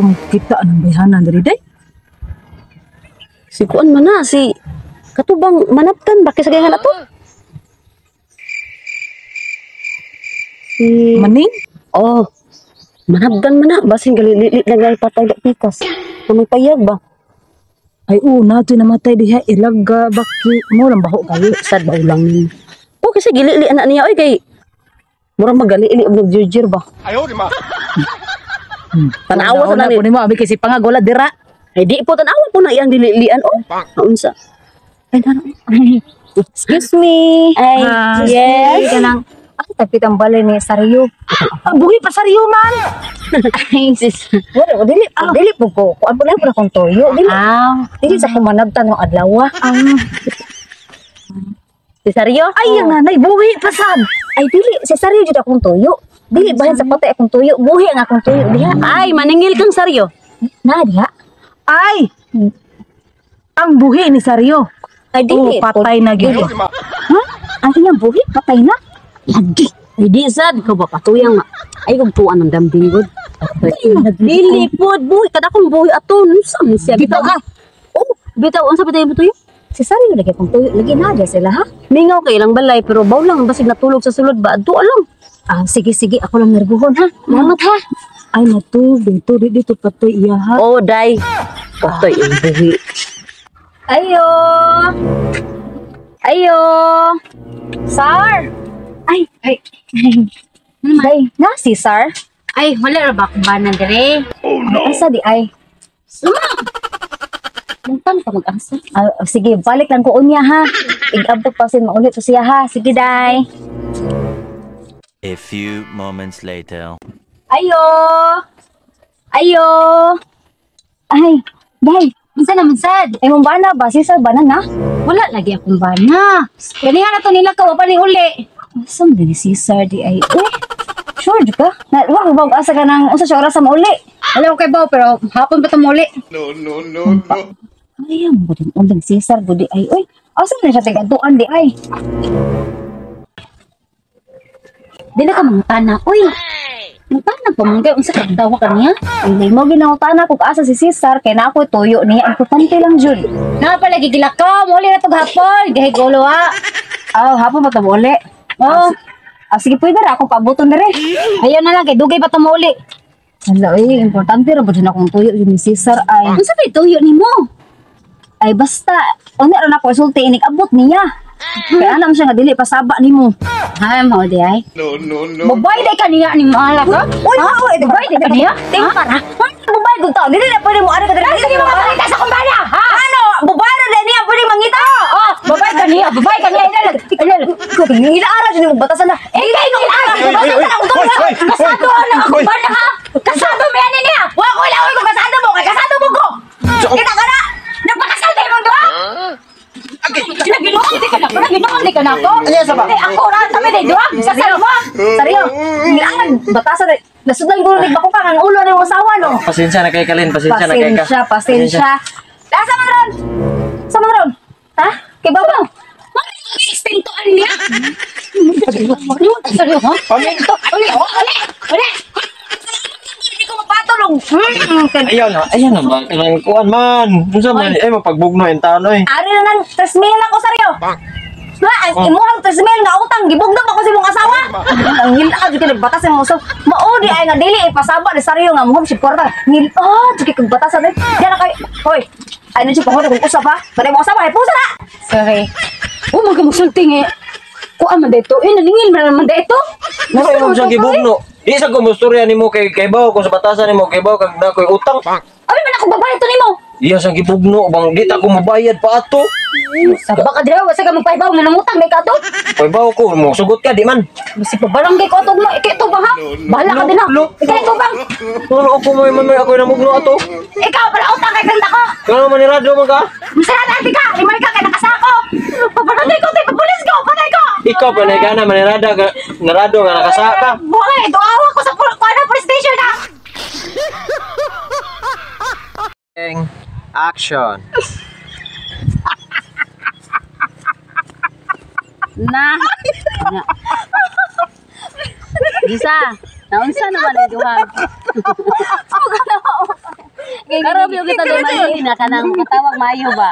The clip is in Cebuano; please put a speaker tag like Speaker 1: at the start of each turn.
Speaker 1: Itong kita ng bayhanan diri day.
Speaker 2: Si kuan man na si katubang manaptan ba kay sa gangan ato? Si
Speaker 1: Maning?
Speaker 2: Oh. Manaptan man na basin galili lang gali patay da pikas. May payag ba?
Speaker 1: Ay oo, nato namatay diha ilaga baki mo lang baho kayo.
Speaker 2: Sad ba ulang nimo? Oh kasi gilili anak niya oy kay murag magalili og nagjirjir ba.
Speaker 3: Ayaw, di ma.
Speaker 2: Tanawa sa
Speaker 1: Una
Speaker 2: nani.
Speaker 1: po nimo abi kay si pangagola dira.
Speaker 2: Ay di po tanawa po na iyang dililian oh. Naunsa? Ay nana. Excuse me.
Speaker 4: Ay,
Speaker 1: Ah,
Speaker 2: yes.
Speaker 4: Kanang ako tapit ang balay ni Saryo.
Speaker 1: Ah, buhi pa sa Rio man.
Speaker 2: Ay sis.
Speaker 4: Wala, dili, dili po ko. Kuan po lang po na akong toyo. Dili,
Speaker 2: Ah,
Speaker 4: dili sa kumanabtan ng adlaw.
Speaker 2: Si Saryo?
Speaker 1: Ay, ang nanay buhi pa sad.
Speaker 4: Ay, dili, si Saryo jud akong toyo. Dili bahin sa patay akong toyo. Buhi ang akong toyo diha.
Speaker 2: Ay, maningil kang Saryo.
Speaker 4: Na diha.
Speaker 1: Ay. Ang buhi ni Saryo.
Speaker 4: Ay,
Speaker 1: Oh,
Speaker 4: dili.
Speaker 1: patay na gyud.
Speaker 3: Ayaw, di ma.
Speaker 4: Ha? Ang iyang buhi patay na.
Speaker 2: Lagi. Ay, di sad ko ba patuyang nga. Ay kung tuan ang dambing gud. Dili pod buhi kada akong buhi aton. Unsa man siya
Speaker 1: Bitaw ka.
Speaker 2: Oh, bitaw unsa bitay mo tuyo?
Speaker 4: Si Saryo lagi akong toyo. Lagi na diha sila ha.
Speaker 2: Mingaw kay ilang balay pero baw lang basig natulog sa sulod ba adto lang.
Speaker 4: Ah, sige sige, ako lang nerbuhon ha. Salamat ha.
Speaker 1: Ay nato, dito di dito patay iya ha.
Speaker 2: Oh, day. Patay ang buhi.
Speaker 4: Ayo. Ayo. Sar. Ay, ay. Day, na si Sar.
Speaker 5: Ay, wala ra ba akong bana dire?
Speaker 4: Asa di ay?
Speaker 5: Mungtan ka mag-asa.
Speaker 4: Ah, sige, balik lang ko unya ha. Igabot pa sin maulit to siya ha. Sige, day.
Speaker 6: A few moments later.
Speaker 4: Ayo. Ayo. Ay, day.
Speaker 5: Unsa naman sad?
Speaker 4: Ay, mong bana ba? Si Sar bana na?
Speaker 5: Wala lagi akong bana. Kaniha na to nila ka wa pa ni uli.
Speaker 4: Asa man din si Sar di ay? Uy, sure jud ka? Na, wa ba asa ka nang unsa siya oras sa mauli?
Speaker 5: Wala ko kay baw pero hapon pa to muli.
Speaker 3: No, no, no, no.
Speaker 4: Ay, ang budin ulang si Sar budi ay. Uy, asa man siya tigaduan di ay?
Speaker 5: Dili ka mangutana, uy. Mangutana pa man kay unsa ka dawa kaniya?
Speaker 4: Ay, mo ginangutana kung asa si Cesar kay na ako tuyo niya. Importante lang jud.
Speaker 5: Na pa lagi gilakaw, muli na tog hapon. Gahigulo ha.
Speaker 4: Ah, hapon ba ta uli?
Speaker 5: Oh,
Speaker 4: Ah, sige pwede ra akong paabuton dire.
Speaker 5: ayaw na lang kay dugay pa to muli.
Speaker 4: Hala, eh, importante ra ba jud akong tuyo jud ni Cesar ay.
Speaker 5: Unsa kay tuyo nimo?
Speaker 4: Ay basta, unya ra nako isulti inig abot niya. Kaya anam siya nga dili pasaba nimo.
Speaker 5: Ay, mao di ay.
Speaker 3: No, no, no.
Speaker 5: Babay day kaniya ni maala ka?
Speaker 4: Uy, uy,
Speaker 5: Babay day kaniya?
Speaker 4: Timpa ra. Babae gud ta. Dili na pwede mo ari ka diri.
Speaker 5: Sige mga pangita sa akong bana, ha?
Speaker 4: Ano? Babae ra din niya pwede mangita.
Speaker 5: Oh, babay kaniya, babay kaniya. Ilalag, ilalag.
Speaker 4: Ngilaara jud nimo batasan na.
Speaker 5: Eh, kay nung
Speaker 3: Oy, oy, oy, oy,
Speaker 5: Kasado na ako
Speaker 3: oy.
Speaker 5: ba na ha? Kasado mo yan niya!
Speaker 4: Wa ko ilaway ko kasado mo kay kasado mo ko. Kita ka na.
Speaker 5: Nagpakasal tayo mong duha? Naginuon di ka na ako, naginuon di ka na ako. Hindi, ako ra, kami di duha. Sa mo.
Speaker 4: Saryo, ngilaara batasan na. Nasudlan ko nig bako ka ang ulo ni asawa no.
Speaker 7: Pasensya na kay Kalin, pasensya na kay ka.
Speaker 4: Pasensya, pasensya. Asa man ron? Sa man ron? Ha? Kay baba.
Speaker 5: Extintoan niya. Sorry, ha? Uli, uli, uli.
Speaker 4: Hindi ko mapatulong.
Speaker 7: Ayaw na, ayan na ba? Kanang kuan man. Unsa man ay mapagbugno in taon oy.
Speaker 4: Ari na nang 3,000 ako saryo. Na, ang imuhang 3,000 nga utang gibugdom ako sa imong asawa. Ang ngilad jud kay batas imong asawa. Mao di ay nga dili ipasaba ni saryo nga muhom si kwarta. Ngilad jud kay kag batasan eh. Diyan na kay. Hoy. Ay na siya pahod kung usap ha. Bari mo asawa ay pusa na.
Speaker 5: Sorry. Oh, magamusulti nga. Kuan man dito, eh, naningil man naman dito.
Speaker 7: Nasa imong siyang gibugno. Di sa kumustorya nimo kay kay bawo kung sa batasan nimo kay bawo kag nakoy utang.
Speaker 5: Abi man ako babae to nimo.
Speaker 7: Iya sang gibugno bang di ta ko mobayad pa ato.
Speaker 5: Sa baka dira wa sa ka magpahibaw nga nangutang may ka to.
Speaker 7: Kay bawo ko mo sugot ka di man.
Speaker 5: Basi pa barangay ko atog mo, ikay ito ba ha? Bahala ka din ha.
Speaker 7: Lo, lo.
Speaker 5: Ikay ito bang?
Speaker 7: Ano ako mo man ako namugno ato.
Speaker 5: Ikaw pala utang kay kanta ko.
Speaker 7: Kano manirado man ka?
Speaker 5: Masarap ate ka, limay ka kay nakasako. Pabarangay ko, tayo, papulis ko, patay ko.
Speaker 7: Ikaw pa na gana manirada ka narado nga nakasaka.
Speaker 5: Buhay, duawa ko sa kuana police station ha.
Speaker 7: Action.
Speaker 2: Na. Na. Gisa, naunsa naman ang duha? Karon yung kita na kanang katawag maayo ba?